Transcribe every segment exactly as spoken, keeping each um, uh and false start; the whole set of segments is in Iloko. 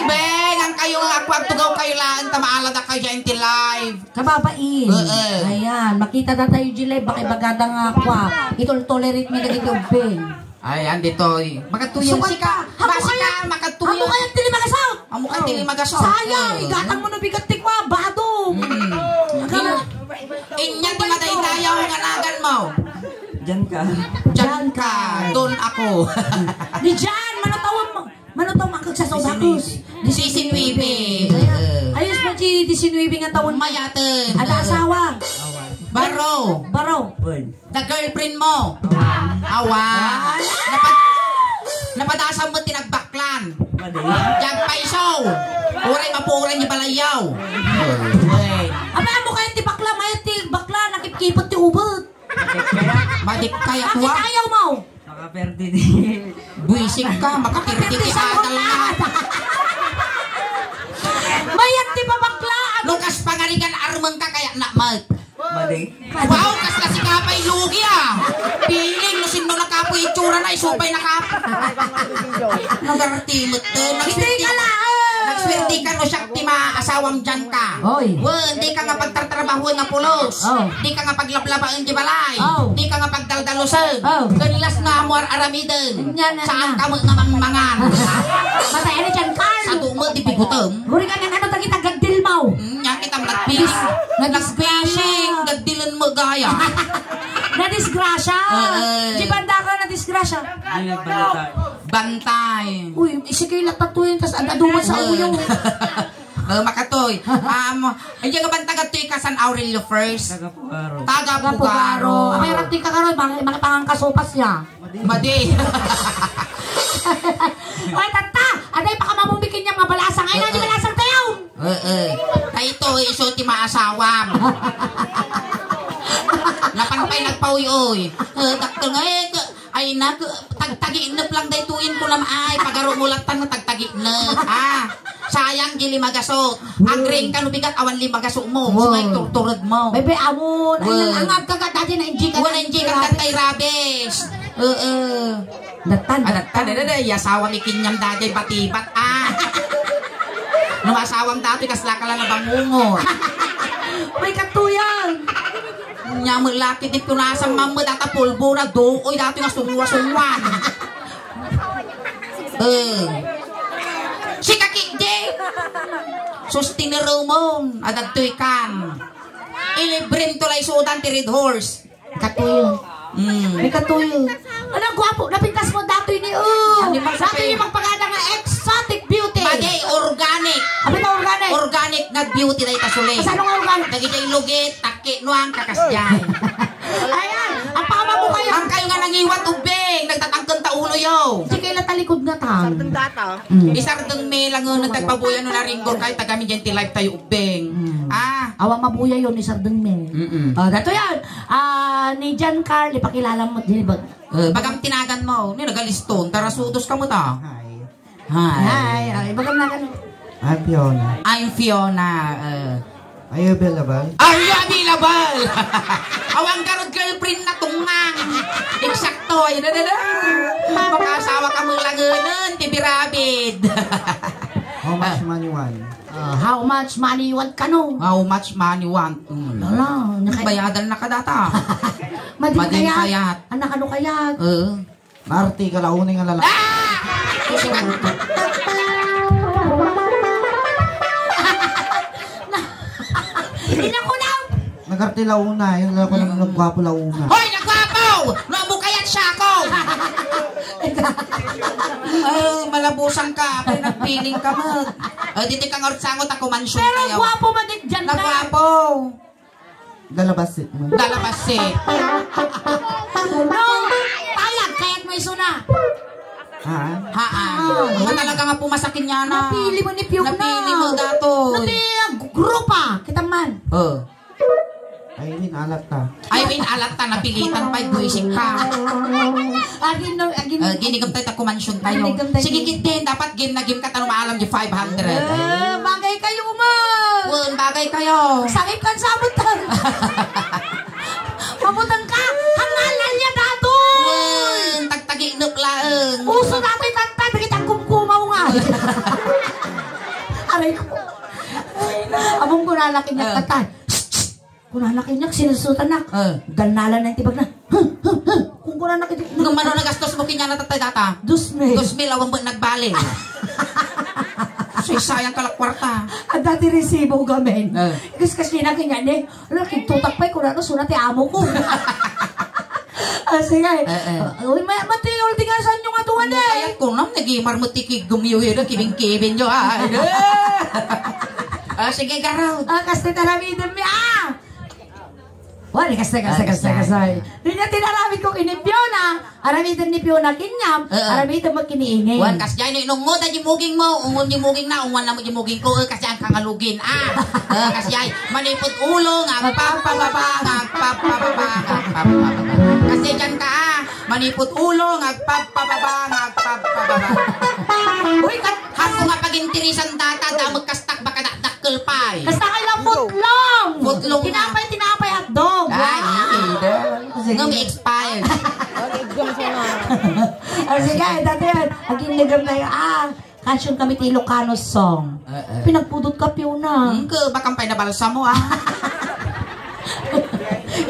Beng, ang kayo nga ako, agtugaw kayo laeng ta maalada kayo dyan ti live. Kababait. Oo. Ayan, makita na tayo di live, baka ibagada nga ako, ah. Itol-tolerate mi dagiti ubbing. Ayan, ditoy. Makatuyo. Sukat sika. Amo kaya, makatuyo. Amo kaya ti limagasot. Amo kaya ti limagasot. Sayang, igatang mo na bigat ti kwa, bado. Mm. Inya ti madaydayaw nga nagan mo. Diyan ka. Diyan ka. Doon ako. Di diyan, manatawag mo. Mano to, makagsasaw bakus? Disinnuebe. Ayos ba di disinnuebe nga taon? Mayaten. Ada asawa? Baro. Baro. Uy. The girlfriend mo. Awa. Napad-, napadasam mo tinagbaklan. Madi. Jagpaiso. Uray mapuran ni balayaw. Uy. Abay, amo kayo ti bakla, mayat ti bakla, nakipkipot ti ubot. Madik kaya tua? Bakit ayaw mo? Makaperdi di. Buising ka, makaperdi ti adal na. Mayat ti pabaklaan. No kas pangarigan armeng ka kaya na, Mike. Madi. Wow, kas kasi ka pa'y lugi, ah. Piling, no sino na kapo itsura na, isupay na kapo. Nagarti mo to. Hindi ka na, eh. Nagswerte ka, no siya ti maasawam dyan ka. Oy. Wen, di ka nga pagtartrabahoen nga pulos. Oh. Di ka nga paglablabaen di balay. Oh. Di ka nga pagdaldalusen. Oh. Ken las nga amo ar-aramiden. Nya, nya, saan nya. Ka met nga mangmangan? Patay na dyan, Carl. Sa tumo, di bigutom. Guri ka nga ano, tagi tagaddil mo. Mm, nya kita nagpis-, nadisgrasya. Nagpiling, gaddilen mo gaya. Nadisgrasya. Oo. Di banda ka nadisgrasya. Ay, bantay. Bantay. Uy, isikay lang tatuyin, tas adaduman sa uyo. Oh, makatoy. Um, hindi ka bang taga toy ka San Aurelio First? Taga Pugaro. Taga Pugaro. Pugaro. Abay, rati ka karon, bang, bang tangang kasupas niya. Madi. Oy, tatta! Aday, pakamamubikin niya mga balasang. Ay, nani balasang tayo? Eh, eh. Kay ito, iso ti maasawam. Napan pa'y nagpauy-uy. Eh, dakkel nga, eh, ka-, ay, nak-, tagtaginnep lang daytoyen ko nam-, ay, pagaro mo latta nga tagtaginnep. Ah, sayang, di limagasot. Agring ka no bigat, awan limagaso mo. Wow. Sumay turtured mo. Bebe, amon. Wow. Ay, ang agkagat dati na injikan. Wala injikan dati rabis. Oo. Dattan. Ah, dattan, dada, dada, yasawa ni Kinyam dati, batibat, ah. No asawam dati, kasla ka lang nabangungot. May katuyan. Nya met laki ti punasan, mamma, data pulbo na, dooy, dati nga sungwa-sungwan. Eh. Si Kakik, di. Sus, tinirumon, adagtoy kan. Ilibrim to lay sudan ti Red Horse. Katuyo. Mm. May katuyo. Ano, gwapo? Napintas mo datoy ni, oh. Ano, datoy ni magpagada nga exotic beauty. Madi, organic. Ano ba organic? Organic nga beauty na itasuli. Saan ang organic? Dagiti lugit, takki, nuang, kakasdian. Ayan, ang pama mo kayo. Ang kayo nga nangiwat, ubing, nagtatangken ta ulo yo. Di kayo natalikod nga tang. Sardeng data. Mm. Isardeng mi, langon, nagtagpabuyan, no, naringgor kayo, tagami dyan, ti life tayo, ubing. Mm. Ah. Awa mabuya yon, isardeng mi. Mm-mm. Oh, dato yan. Ah, ni John Carl, ipakilala mo, di ba? Eh, bagam tinagan mo, ni nagaliston, tarasudos ka mo ta. Hi. Hi. Hi. Ay, bagam na ganun. I'm Fiona. I'm Fiona. Eh. Are you available? Are you available? Awang garod girlfriend na tungang. Eksakto. Ay, na, na, na. Makasawa ka mo lagunan, tibirabid. How much money want? Ah, how much money you want kano? How much money want? Mm. Lala, naka- Bayadan na ka data. Madin Madin kayat. Kayat. Anak, ano kayat? Eh. Marti, kalaunay nga lalaki. Ah! Ina ko na! Nagarti launa, yung lalo ko lang nagwapo launa. Hoy, nagwapo! No, amo kayat siya ako! Ay, malabusan ka, pero nagpiling ka mo. Eh, dito ka nga sangot ako, mansion Pero kayo. Gwapo ba din dyan na? Nagwapo. Dalabasit mo. Dalabasit. No, tayag, kayat mo isuna. Ha? Haan. Ah. Nga talaga nga pumasakin niya na. Napili mo ni Fiona. Napili mo dato. Napili ang grupa. Kita man. Oh. Ay, win, alat ta. Ay, win, alat ta. Napilitan pa, buising ka. Agin, no, agin. Eh, ginigam tayo, takumansyon tayo. Ginigam tayo. Sige, kit din. Dapat game na game ka, tano maalam di five hundred. Eh, bagay kayo, Uma. Wen, bagay kayo. Sakit kan sabot. Mabutang ka. Hangalan niya dato. Wen, tagtagi-, nuklaan. Uso datoy tatta, dagiti agkumkumaw nga. Ammom, kunana kaniak, Ah. Tatay. Shh, shh. Kunana kaniak, sinusutanak. Ah. Dalnalan na ti bagna. Huh, huh, huh. Kung kunana kaniak, Ngem mano nagastos mo kaniana, tatay, data? Dos mil. Dos mil, awan met nagbali. Say, sayang ka la kwarta. Adda ti resibo gamin. Ah. Kas-, kasina kaniak ni, ala, kigtutak pay, kunana, suna ti amo ko. Ah, sige. Eh, eh. Ah, uy, ma-, matiol ti ngasanyo nga tuwan, eh. Kayat ko, nam, nagimar mo ti kigumyo, eh, kibing-kibing yo, ah. Ah, sige, garaw. Ah, kasta ti aramidem mi, ah. Wala, kasta, kasta, Ay, kasta, kasta. kasta. Di na tinaramid ko kini Fiona. Aramiden ni Fiona kaniam, Oo. aramiden mo kini Ingay. Wan, kasjay, no, inungngoda di muging mo, ungon di muging na, ungon na mo di muging ko, eh, kasjay ang kangalugin, ah. Eh, kasjay, manipud ulo, nga agpapababa, nga agpapababa, nga agpapababa. Kasjay diyan ka, ah. Manipud ulo, nga agpapababa, nga agpapababa. Uy, kat-, Hapo nga pagintirisan data, damag kastak, baka dakdakkel pay. Kasta kay la, footlong. Footlong na. Tinapay, tinapay, hotdog. Ay, Wow. hindi. Sige. Ngem expired. Ah, sige, dati yan. Agin-, negar na yun. Ah, kansion kami ti Ilocano song. Eh, eh. Pinagpudot ka, Fiona. Hmm, ke, bakam pay nabalsa mo, ah.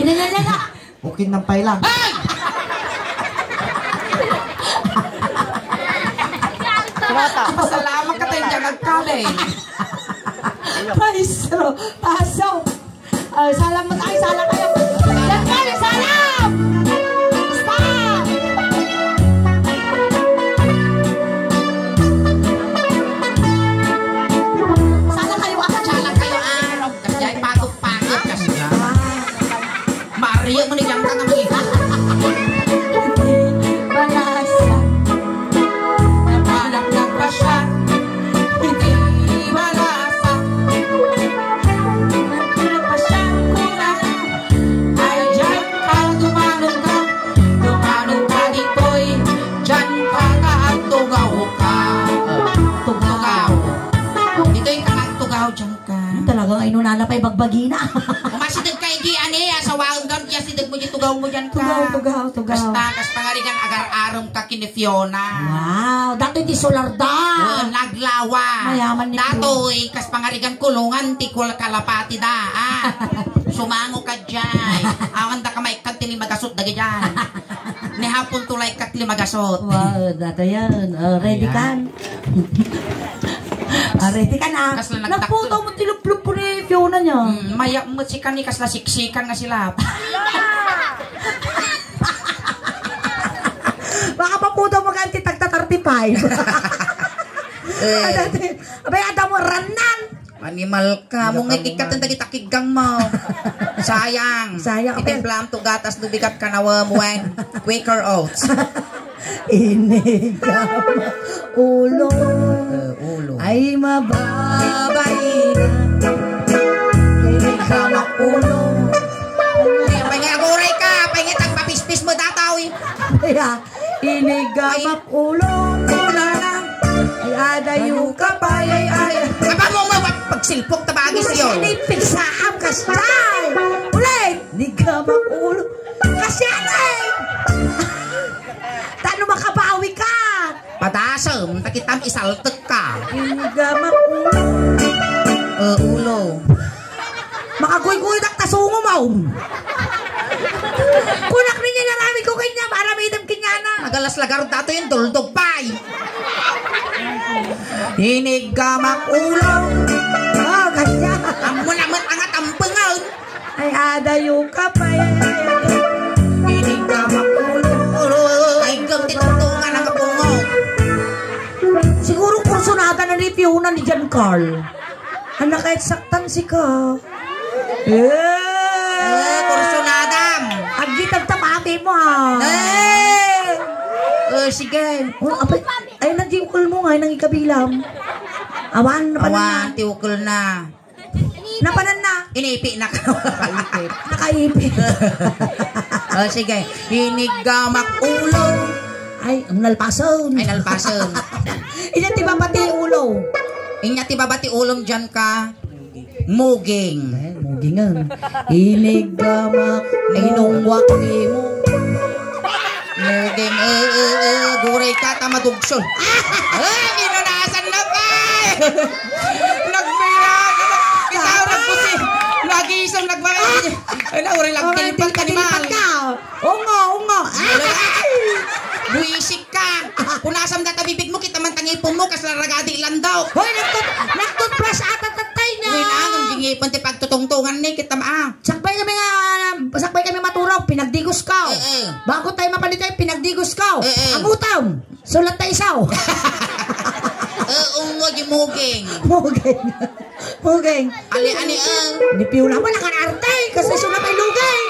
Ina, ina, ina, ina. Okay, nampay lang. Hey! Salamat ka tayo dyan, nagkali. Maestro, pasok. Ah, salam mo tayo, salam kayo. Dyan kayo, salam! Stop! Salam kayo, ah. Salam kayo, ah. Kasi ay pagod-pagod kasi nga. Maria mo ni Bianca nga mga Balasa. Napanak na pasya. Hindi balasa. Pasya ko na. Ay, diyan ka, dumanon ka. Dumanon ka ditoy. Diyan ka, kaagtugaw ka. Tugaw. Ditoy ka, agtugaw, diyan ka. Talagang ay nunana pay bagbagina. Umasideg ka idi, ani, asawaen ka, ti asideg mo di tugaw mo diyan ka. Tugaw, tugaw, tugaw. Kasta, kas pangarigan, agar-arem ka ken ni Fiona. Wow, datoy ti solar da. Oh, naglawa. Mayaman ni Fiona. Datoy, kas pangarigan, kulungan ti kul-, kalapati da, ah. Sumango ka diay. Awan da ka maikkan ti limagasot dagidiay. Ni hapon tulay kat limagasot. Wow, datoy yan. Oh, ready Ayan. kan? Ah, ready ka na. Kasla nagtakto. Nagputo mo ti luplup ko ni Fiona niya. Mm, maya mo si kani kasla siksikan nga silap. Baka maputo mo ganti tagta thirty-five. Eh. Adati, abay, adda mo rannan. Animal ka. Mungit ikat ang dagit akiggang mo. Sayang. Sayang. Iti plan to gatas do bigat ka na wen. Quaker Oats. Inigamak ulo. Eh, ulo. Ay, mababaina. Inigamak ulo. Ay, pay nga aguray ka. Pay nga tagpapispis mo dataw, eh. Kaya, inigamak ulo. Kunana. Ay, adayo ka pay, ay, ay. Aba mo, ma-, pagsilpok ta bagis yun. Sinipisaam ka, style. Ulit. Inigamak ulo. Kasi ano eh? Tano makabawi ka? Padasem, takitam isaltek ka. Inigamak ulo. Eh, ulo. Makaguyguy dak ta sungo mo. Kunak ninyo naramid ko kanya, maramidem kanyana. Nagalas lagarod dato yung duldog pay. Inigamak ulo. Oh, kanya. Ammo naman ang atampengan. Ay, adayo ka pa, ay, ay, ay. Inig ka mapulo. Ay, gam, ti tungtungan ang kabungog. Siguro kursunada na ni Fiona ni John Carl. Anak, kahit saktan si ka. Yeah! Eh, kursunadam. Agitag tapati mo, ha? Eh! Oh, sige. Oh, apay, ay, nag-ukol mo nga, nang ikabilam. Awan, napanan na. Awan, ti ukol na. Napanan na. Inipi na ka. Nakaipit. Oh, sige. Inigamak ulo. Ay, ang nalpason. Ay, nalpason. Inya ti baba ti ulo. Inya ti baba ti ulom diyan ka. Muging. Eh, mugingen. Inigamak. Inungwak ni mo. Muging, eh, eh, eh, guray ka, ta madugson. Eh, minunasan na pa! landok. Hoy, nagtut-, nagtutbrush ata tatay niya. Uy, naanong di ngipen ti pagtutungtungan ni kita, ah. Sakbay kami nga, sakbay kami maturaw, pinagdigos ka. Eh, eh. Bago tayo mapalitay, pinagdigos ka. Eh, eh. Ang utam, sulat tayo isaw. Eh, ungo di muging. Muging. Muging. Ali, ali, eh. Ni Piona mo, nakararte. Kasi sulat tayo lugay.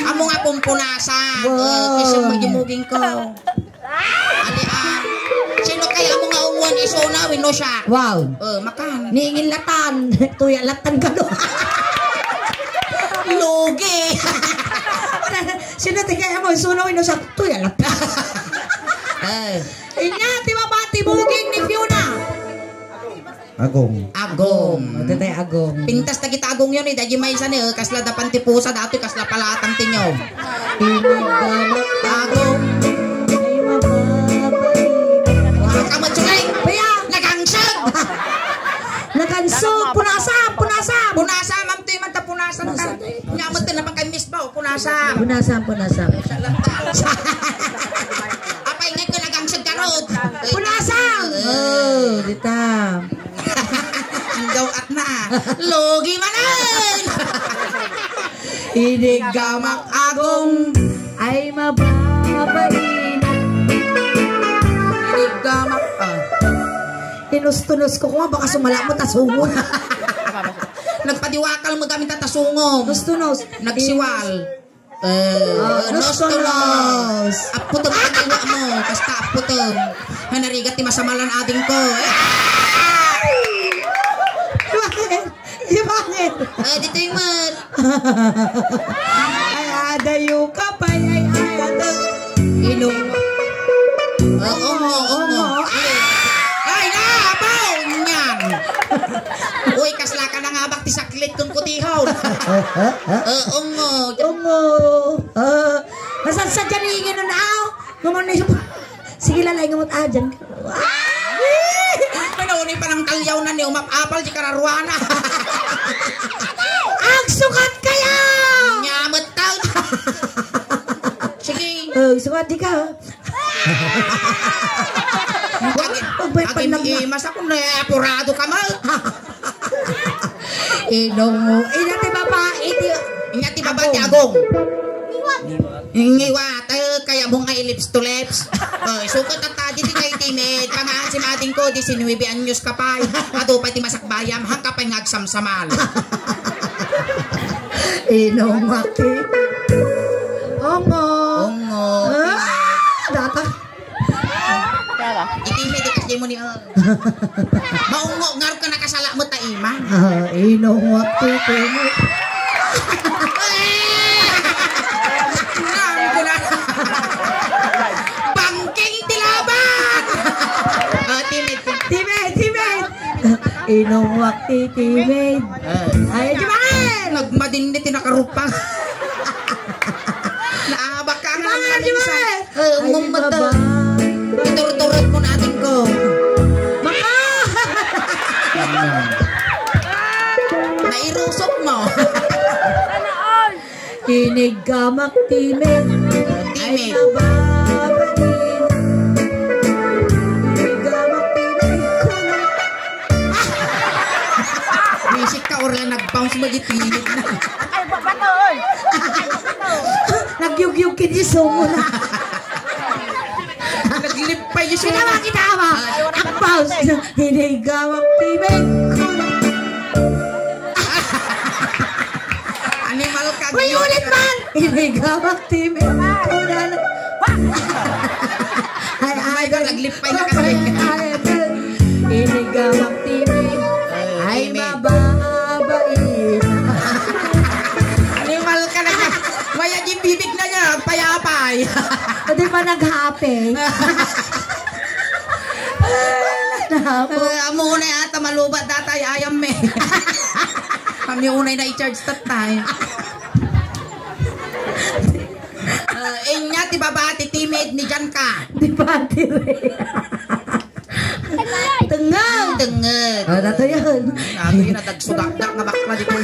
Amo nga pumpunasan. Wow. Eh, kasi mo di muging ko. Ali, ah. Sino kaya mo nga umuan isuna, wenno siya? Wow. Eh, makan. Niingin latan. Tuya latan ka do. Lugi. Sino ti kaya mo isuna, wenno siya? Tuya latan. Eh. Inya, ti baba, ti buging ni Fiona. Agong. Agong. O, tatay Agong. Pintas ta kita Agong yun, eh. Daji maysa ni, eh, kasla dapan ti pusa, dati kasla palatang ti nyog. Pinagdama. Agong. Ay, mababay. Wala ka man, Sulay. Kuya. Nagangsag. Nagangsag. Punasa, punasa. Punasa, ma'am, ti man ta punasan ta. Punasa. Nya met na pagkay misbaw, punasa. Punasa, punasa. Apay nga ko nagangsag karod. Punasa. Oh, dita. Ang gawat na. Logi manen! Inig gamak Agong. Ay, mababain. Inig gamak, ah. Inustunos ko, kuma baka sumala mo, tasungon. Nagpadiwakal mo gamit ang tasungom. Tustunos. Nagsiwal. Eh, Ah, nostolos. Nostolos. Aputom ang iwa mo. Basta aputom. Hanarigat ti masamalan ading ko. Eh! Bakit? Di bakit? Eh, dito yung mat. Ay, adayo ka pa. Ay, ay, ay, adayo. Ilong. Oo, oo, oo. Ay, na, apaw! Nyan. Uy, kasla ka na nga bak ti saklit kung kutihon. Eh, ungo. Ungo. Ah, nasan sa dyan ingin nun, aw? Ngumon na yung, sige, lalay, ngumot, ah, dyan ka. Ano, ni parang kalyaw na ni, umap-apal, di kararuana. Ang sukat kaya! Nyamot tao. Sige. Oh, sukat di ka. Agi, Pagbay agi, panlagna. Eh, masa kung na, apurado ka, mal. Inong mo. Ina ti baba, iti. Inya ti baba ti Agong. Ngiwat, eh, kaya mo nga i-lips to lips. Oh, suko ta tadi ti kay timid. Pangaan si mading ko, di sinuibi anyos ka pa. Ado pa ti masakbayam, hangka pa nga agsamsamal. Inong mati. Ongo. Ongo. Ah, data. Iti mi di kasi mo ni, oh. Maungo, ngarud ka nakasala mo, ta ima. Ah, inong wakti ko mo. Ngarud ko na. Bangking ti laban! Ah, timid. Timid, timid. Inong wakti, timid. Ah. Ay, di ba? Nagmadin ni tinakarupang. Naabak ka nga Di ba? Naman Di ba? Eh, Ay, umumot baba. Iturturot mo natin ko. Maka! Nairusok mo. Inig gamak timid. Timid. Ay, baba. Inig gamak timid. Wisik ka, or lang nag-bounce mo, di timid na. Ay, babato, oy. Nagyugyug ket isu mo na. Naglipay isu. Kita ba, kita ba? Ay, wala Ang pa. Bounce. Hiniga, magpibig. Animal ka, Uy, ulit man! Hiniga, magpibig. Ay, ay, Ay, naglipay na kasi. Ay, ay, ay. Hiniga, magpibig. Ay, Timid. Mababait. Animal ka na. Maya di bibig na niya, payapay. Hindi pa nag-happy. Nahapon. Eh, amo na yata, malubat data, ayam, eh. Kami unay na i-charge tatay. Eh, inya ti baba, ti timid, ni Jan ka. Di ba, dire? Tenged. Tenged. Ah, nato yun. Nato yun, natagsudakdak na bakla di ko.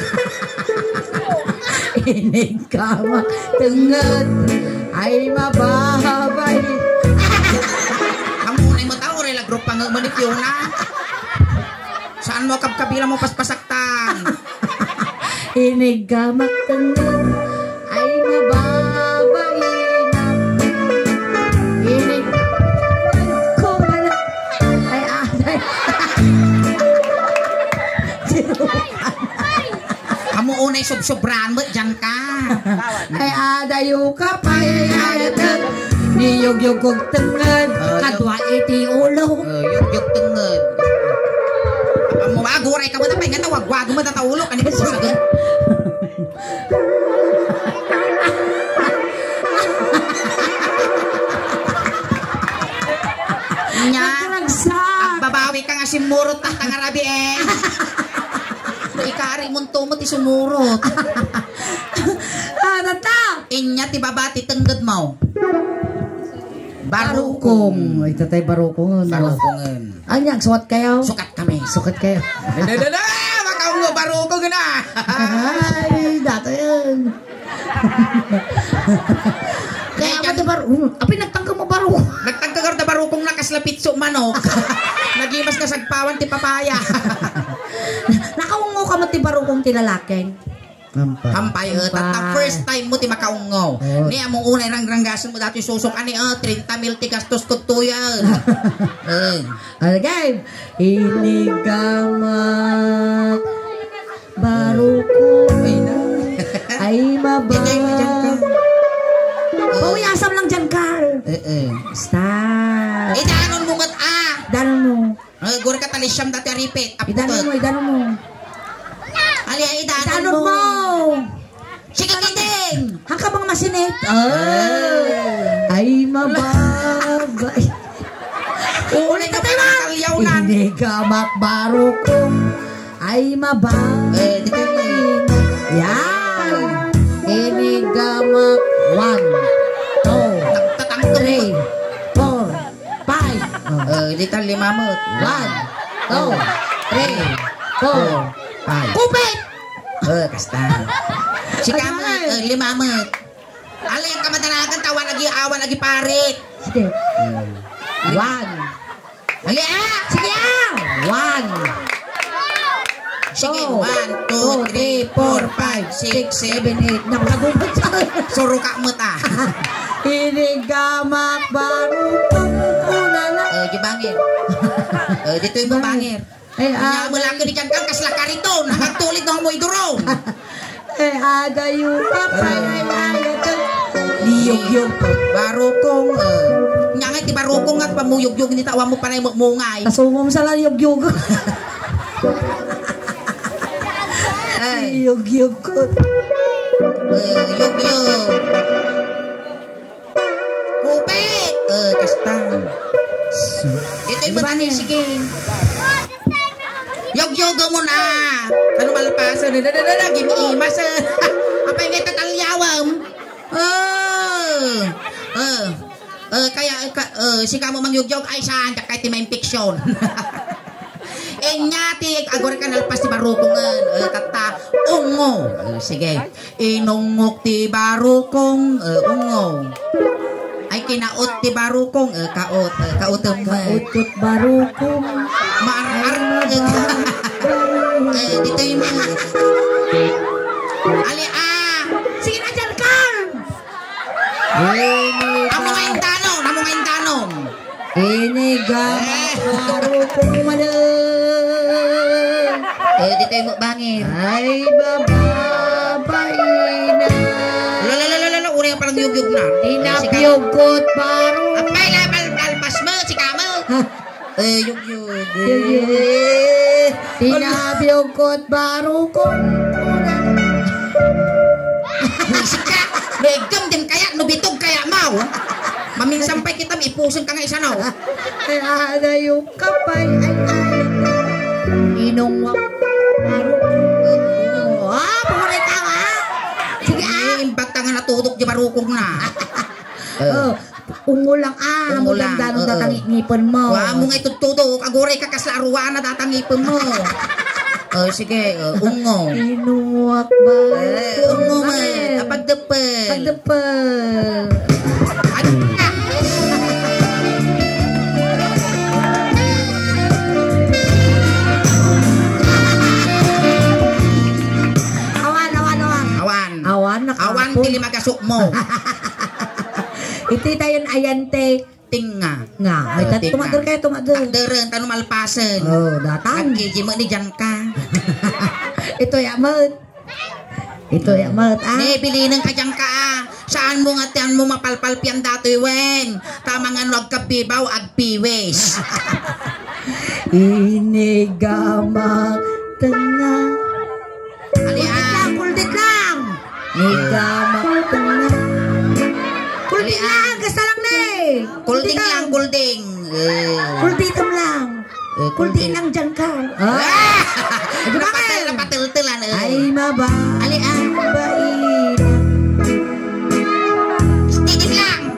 Inig ka ma-, tenged. Ay, mababay. Amo na mo tao, re, Nga manik yun, ah. Saan mo kabkabila mo paspasaktan? Inigamak tenged ay mababaina. Inig ko man ay anay. Amo unay sobsobran met diay ka. Ay, adayo ka pay, ay, ay, ay, niyugyugog tenged, kadua iti ulo. Oh, yugyog tenged. Apan mo, aguray ka mo, tapay nga tawagwag mo, tataulo, kanina sa sagot. Nya, agbabawi ka nga simmurot, tatang arabi, eh. Ikari mo to mo ti sumurot. Ah, tata! Inya ti baba ti tenged mo. Barukong. Ay, tatay, barukong, no? Barukongen. Anya, agsukat kayo? Sukat kami. Sukat kayo. Da, da, da, da! Makaungo, barukong na! Ay, dati yan. Kaya mo ti bar-, hmm, apay nagtangka mo barukong? Nagtangka ka da barukong na kasla pitso manok. Nagimas na sagpawan ti papaya. Nakaungo ka mo ti barukong ti lalaking? Hampay. Hampay, eh, tatta first time mo ti makaungo. Oh. Ni among unay rangranggasen mo dati susok, ani, eh, treinta mil ti gastos ko tuya. Eh. Okay. Inigamak barukong ay maba. Ito yung dyan ka. Pawiyasam lang dyan, Carl. Eh, eh. Stop. Idanon mo ngat, ah. Danon mo. Eh, gura ka talisiam dati aripit. Idano mo, idano mo. Ali, ay, idano mo. Sige, kiting! Hangka mga masinit. Ah. Ay, mababa. Ulit ka tayo, ah. Inigamak barukong. Ay, mababa. Eh, di kayo. Yan. Inigamak. One, two, three, four. Five. Oh, di ta lima met. One, two, three, four, five. Kupit! Oh, kasta. Sika met, oh, lima met. Alin ka madanagan, tawan agi, awan agi parit. Sige. Hmm. One. Ali, ah! Sige, ah! One. Sige, two, one, two, three, four, five, six, seven, eight. Naku, nagubat sa akin. Suruka mo ta. Inigamak barukong kunana. Eh, di bangir. Eh, dito'y mo bangir. Ay, ah. Nya, mula ka ni Jan Kang, kasla kariton. Nakagtulid na mo idurong. Eh, adayo ka, pay, ay, ay, ay. Niyugyug. Barukong, eh. Nya nga, ti barukong nga, pamuyugyug, ni tawan mo panay mumungay. Tasungom sa lang yugyug. Ay. Yugyug ko. Eh, yugyug. Kupit! Eh, kasta. Ito yung ba ni, sige. Yog-yogo mo na. Ano malpasan? Da, da, da, da, gimimas, eh. Apay nga tatalyawan. Oh. Oh. Eh, kaya, eh, ka, eh, sika mo mangyugyog, ay, saan? Diyak kahit di ma-infection. Inya ti agor ka nalpas ti barukongen. Eh, tatta, ungo. Eh, sige. Inungok ti barukong, eh, ungo. Ay, kinaot ti barukong, eh, kaot, eh, kaotem. Kaot barukong. Mar-, ar-, eh, ditoy mo. Ali, ah. Sige na, Jan Carl. Amo nga indanon, amo nga indanon. Iniga, eh, barukong mada. Eh, di tayo mukbangin. Ay, bababaina. Lala, lala, lala, uri ang parang yugyug na. Tinapyog ko't barukong. Apay, lapal, palpas mo, si Kamo. Ha? Eh, yugyug. Yugyug. Eh. Tinapyog ko't barukong. Buisit ka. Regam din kaya, nubitog kaya, mau. Maminsan pa'y kita, maipusan ka nga isa, no? Ay, adayo ka pa'y, ay, ay. Inungwak. Barukong. Ah, pumulay ka, ha? Sige, ah. Imbag ta nga natutok di barukong na. Oh, ungo lang, ah. Ungo lang, maganda nung oo. Datang ngipen mo. Wa mo nga itudtudok, aguray ka kasla aruana datang ngipen mo. Oh, sige, oh, ungo. Inungwak ba? Eh, ungo, man. Pagdepel. Pagdepel. Ay, ah. tukmo. Iti tayon ayan ti tinga. Nga, ay, eh, ta-, tinga. Tumader kayo, tumader. Takderen, tano malpasen. Oh, datang. Agkiji mo ni Janka. Ito ya, met. Ito ya, met, ah. Ne, bilinen ka Janka, ah. Saan mo nga tiyan mo mapalpalpian datoy, wen? Tama nga no agkabibaw, agpiwis. Inigamak tenga. Ali, ah. Kuldit lang, kuldit lang. Inigamak tenga. Kuldit lang, kasta lang, ne. Kulding lang, kulding. Eh. Kulditem lang. Eh, kuldi lang diyan ka. Ah! Di ba, napatel-, Mel? Napateltelan, eh. Ay, maba-, ali, ah, mabait. Steady lang.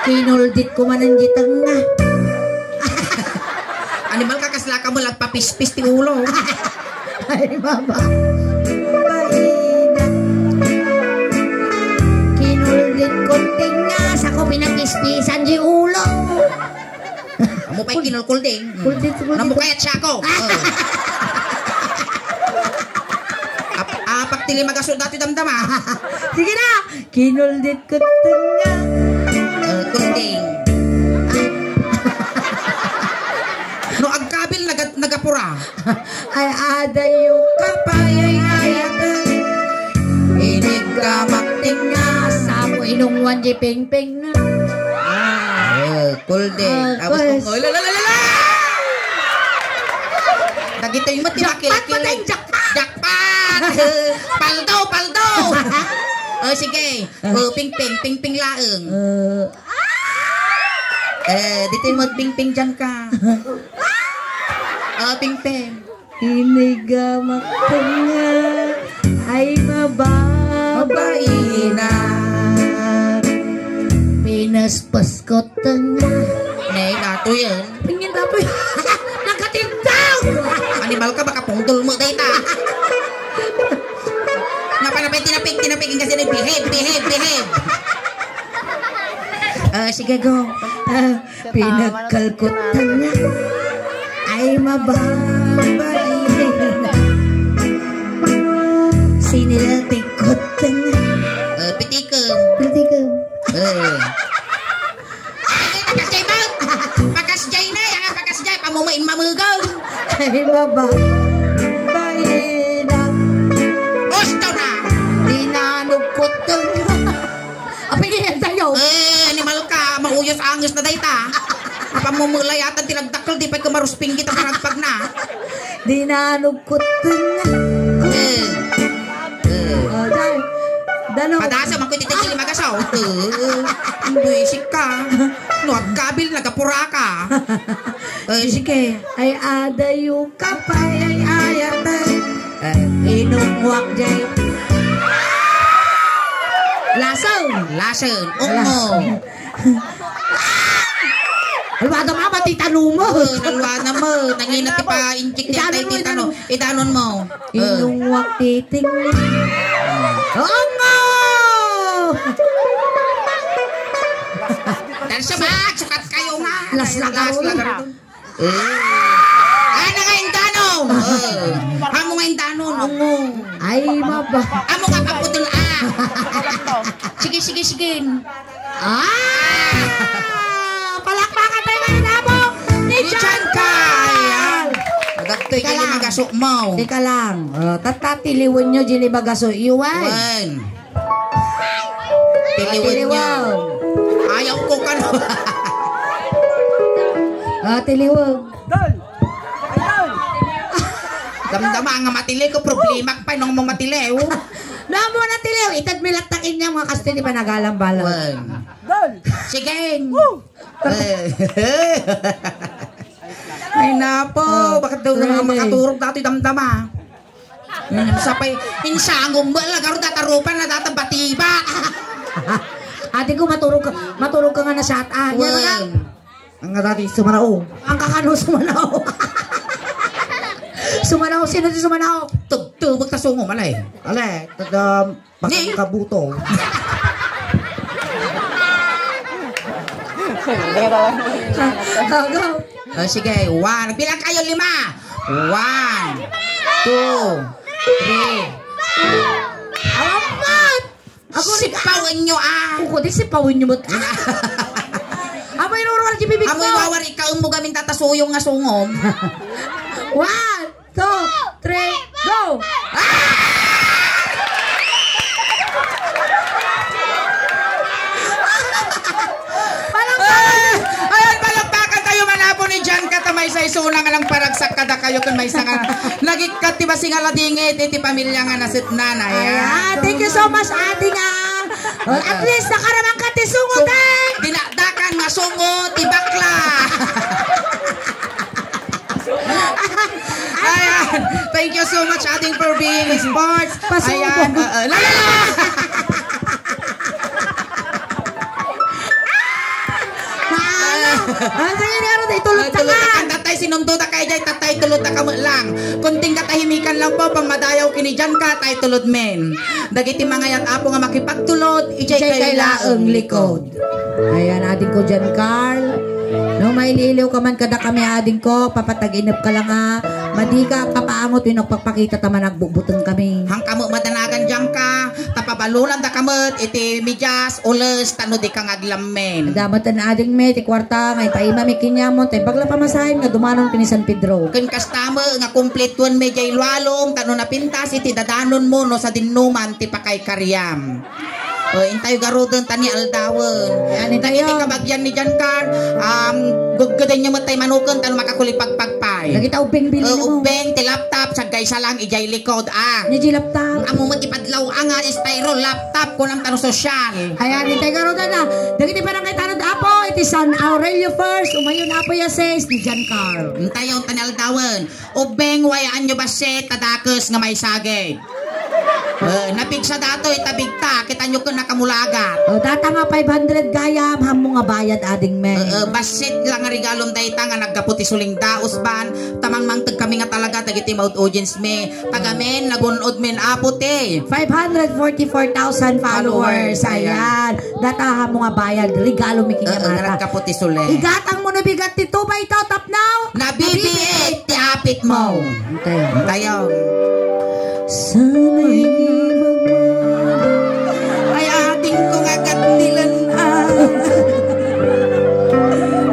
Kinuldit ko man ang gitang na. Animal ka, kasla ka mo, lagpapispis ti ulo. Ay, maba-, mabait. Kinuldit ko tingas, ako pinapispisan di ulo. Amo pa'y kinulkulding. Kulding, kulding. Namukayat siya ako. Oh. Ap-, apak ti lima gaso dati damdama. Sige na. Kinuldit ko tenga. Eh, kulding. No agkabil, naga-, nagapura. Ay, adayo ka pay, ay, ay, ay. Inigamak tinga. Sa mo inungwan di pingping. Ah, kulding. Ah, tapos, pues. Kung, oh, la, la, la, la, la! Dagitoy mo, ti makilkil. Jackpot, patay, jackpot! Jackpot! Paldo, paldo! Oh, sige. Oh, pingping, pingping laeng. Eh. Eh, ditoy mo, pingping diyan ka. Oh, pingping. Inigamak tenga, ay mababainak. Pinaspas ko tenga. Nay, dato yan. Tingin dato yan. Nagkatindaw! Animal ka, baka pungtol mo, dayta. Nga pa na pa'y tinapik, tinapik, yung kasi na behave, behave, behave. Ah, sige, go. Ah, pinagkalkutan na. Ay, mababait. Siniltikot na. Eh, pitikom. Pitikom. Eh. Ay, pakasjay mo. Pakasjay na, ang pakasjay, pamumain mamugaw. Ay, mababait na. Gusto na. Dinanugkot na. Apay, kaya tayo. Eh, animal ka, mauyos anges na dayta. Apang mumulay atan ti nagdakkel, di pa'y kumarus pinggit ang karagpag na. Dinanugkot na. Eh. Eh. Oh, dai. Dano. Padasa, makuy ti tagili magasaw. Eh, ang buisik ka. No, agkabil, nagapura ka. Eh, sige. Ay, adayo ka pay, ay, ay, atay. Eh. Inungwak jay. Lason. Lason. Ungo. Lason. Alwada mama, ti tano mo. Oh, nalwa na mo. Nangina ti pa-inject ti Idanon mo, tay ti tano. Idanon mo. Idanon mo. Eh. Inungwak titing. Ungo! Tan siya ba? Sukat kayo nga. Las na Las karon. Na karon. Eh. Ano nga indano? Eh. Amo nga indano, nungo. Ay, maba. Amo nga paputol, ah. Sige, sige, sige. Ah! Palakpakan tayo ngayon, amo! Ni Ni John John Carl! Carl! Agagtoy Teka ka ni lang. Magasok mo. Teka lang. Oh, tatatiliwan nyo, Jilly Bagaso. Iwan. Wan. Tiliwen niya. Tiliwen. Ayaw ko ka na. Ah, tiliwen. Dol! Ay, dol! Damdama nga matili ko, problema pa nung mo matili, oh. Namo na tiliw, itad mi lattakin niya, mga kasti ni panagalang bala. Wen. Dol! Sige. Woo! Eh. Ay, napo, ah, bakit daw naman makaturog dati damdama? Hmm, sapay, insangom mo, lagaro datarupan na data batiba. Ate ko, maturog ka, maturog ka nga na shot, ah. Yan na nga. Wen. Ang nga dati, sumanao. Ang kakano, sumanao. Sumanao, sino di sumanao? Tugtubag ta sungo, malay. Ale, tadam. Baka ni? Kabuto. Go, go. Oh, sige, one. Bilang kayo, lima. One, two, three. Apat! Ago, sipawenyo, ah. Kuko, di sipawenyo met. Amo iruruar di bibig mo. Amo iwawar ikaw mo gamin tatasuyong nga sungom. One, two, three, go! Palakpakan! Ayan, palakpakan tayo, manapo ni John Kat, may sa isuna nga nang paragsak kadakayo ken maysa nga nagikkat ti basing a ladingit iti pamilya nga nasetnan. Ayan. Ayan, thank you so much, ate nga. Well, at least, nakaramang ka ti sungot, eh. Dinakdakan nga sungot, ti bakla. Ayan. Thank you so much, ading, for being sports. Pasubo. Ayan. Oo. La, la, la. Ano? Ang sa'yo ni Aaron, itulog ta ka. Tatay, sinunto ta kayo dyan, tatay, tulod ta ka lang. Kunting katahimikan lang po, pang madayaw kini dyan ka, tay tulod men. Dagiti mangayat Apo nga makipagtulod, ijay kayo laeng likod. Ayan, ading ko dyan, Carl. No, mailiw ka man kada kami, ading ko, papatag-inep ka lang, ah. Madi ka, papaangot, winok pagpakita, ta managbutbuteng kami. Hang kamo madanagan dyan ka, tapabalulan da kamet, iti medias, ules, tano di ka ngaglammen. Damat an ading me, ti kuarta, nga ipaima mi kinyamon, tay bagla pamasahin nga dumanon kini San Pedro. Ken kastame, nga kumpletuen me jay lualom, tano napintas, iti dadanon mo, no sa dinnuman, ti pakay kariam. O, intayo garuden ta ni aldawen. Yan, intayo. Dagiti kabagian ni John Carl, um, guggudenyo met tay manuken tan makakulipagpagpay. Dagita ubbing bilin mo. Ubbing, ti laptop, saggay sa lang, ijay likod, ah. Ni di laptop. Amo met ipadlaw, ah, nga styro laptop, kunam tano sosyal. Ayan, intayo garuden na. Dagiti barangay tanod Apo, iti San Aurelio First, umayon Apo ya seis, ni John Carl. Intayo, tan aldawen. Ubbing, wayaanyo bassit, ta dakes nga maisagid. Eh, napigsa datoy, tabigta, kitanyo ken nakamulagat. O, data nga five hundred gayam, hammo nga bayad, ading me. Eh, eh, bassit lang nga regalom dayta nga naggapu ti Suling Dausban, ta mangmangteg kami nga talaga dagiti maud-audience mi. Tagamen, nagun-od men, Apo, ti five hundred forty-four thousand followers. Followers, ayan. Ayan. Data hammo nga bayad, regalo mi kini nga bata. Nagkaputi Suling. Igatang mo no bigat ti two by two tapno. Nabibiit ti apit mo. Tayo. Tayo. Sana'y magmahal. Ay, ading ko nga katnilan, ah.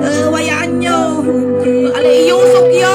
Eh, wayaan nyo. Ala, iyusog yo.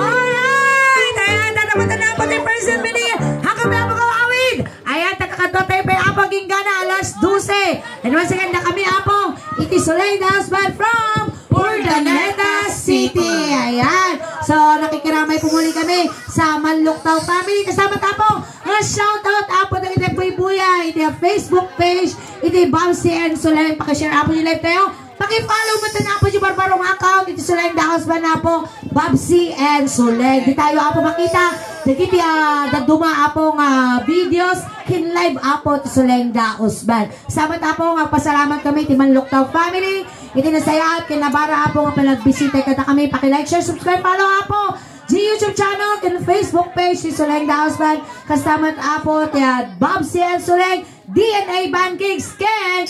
Alright! Ayan, nanaman na po ni Person Billy. Hanggang may mga awit. Ayan, takakadwa tayo pa, Apo, agingga na, alas dose. And once again, na kami, Apo, iti Suling Dausban from Urdaneta City. Ayan. So, nakikiramay po muli kami sa Manluktaw family. Kasama ta, Apo, nga shoutout, Apo, dagiti buybuya, iti Facebook page, iti Bamsi and Suling. Pakishare, Apo, yung live tayo. Paki-follow mo ito na po yung barbarong account. Iti Suling Dausban na po, Babsi and Suling. Di tayo, Apo, makita. Dagiti, ah, daduma, Apo, nga videos, kin live, Apo, ti Suling Dausban. Sabat, Apo, nga pasalamat kami, ti Manluktaw family. Iti nasayaat, kin nabara, Apo, nga panagbisita kada kami. Paki-like, share, subscribe, follow, Apo. Di YouTube channel, kin Facebook page, ti Suling Dausban. Kastamat, Apo, ti, ah, Babsi and Suling. D N A Banking Skin,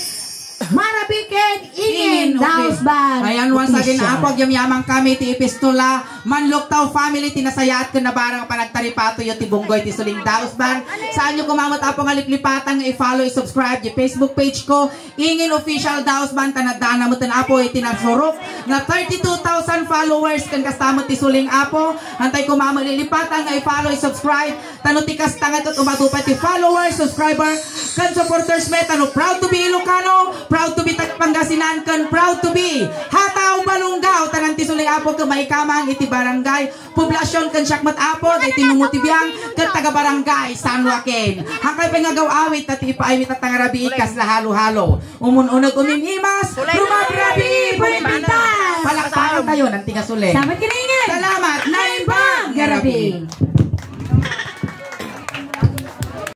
Marabiken, Ingen, Ingen, okay. Dausban. Ayan, once again, Official. Apo, agyamyaman kami ti epistola, Manluktaw family, ti nasayaat ken nabarang panagtaripatoyo ti bunggoy ti Suling Dausban. Saanyo koma met, Apo, nga liplipatan nga i-follow, i-subscribe ti Facebook page ko, Ingen Official Dausban, ta naddaanna met, Apo, iti nasurok nga thirty-two thousand followers, ken kasta met ti Suling, Apo. Antay koma met lilipatan nga i-follow, i-subscribe, Tano ti kasta nga ket umadu pay ti followers, subscriber, ken supporters mi, tano proud to be Ilocano, proud to be taga Pangasinan, ken proud to be Hatao Balungaw. Tanan ti Suling, Apo, ket maikamang iti barangay Poblacion, ken siak met, Apo, daytoy Nungo ti Biang, ket taga barangay San Joaquin. Haankayo pay nga agaw-awit, ta ti ipaay mi tatta nga rabii, kasla halo-halo. Umun-uneg, umim-imas, rumabrabii, bumibitas. Palakpakan tayo, nanti nga Suling. Salamat, Kiningen. Salamat, naimbag nga rabii.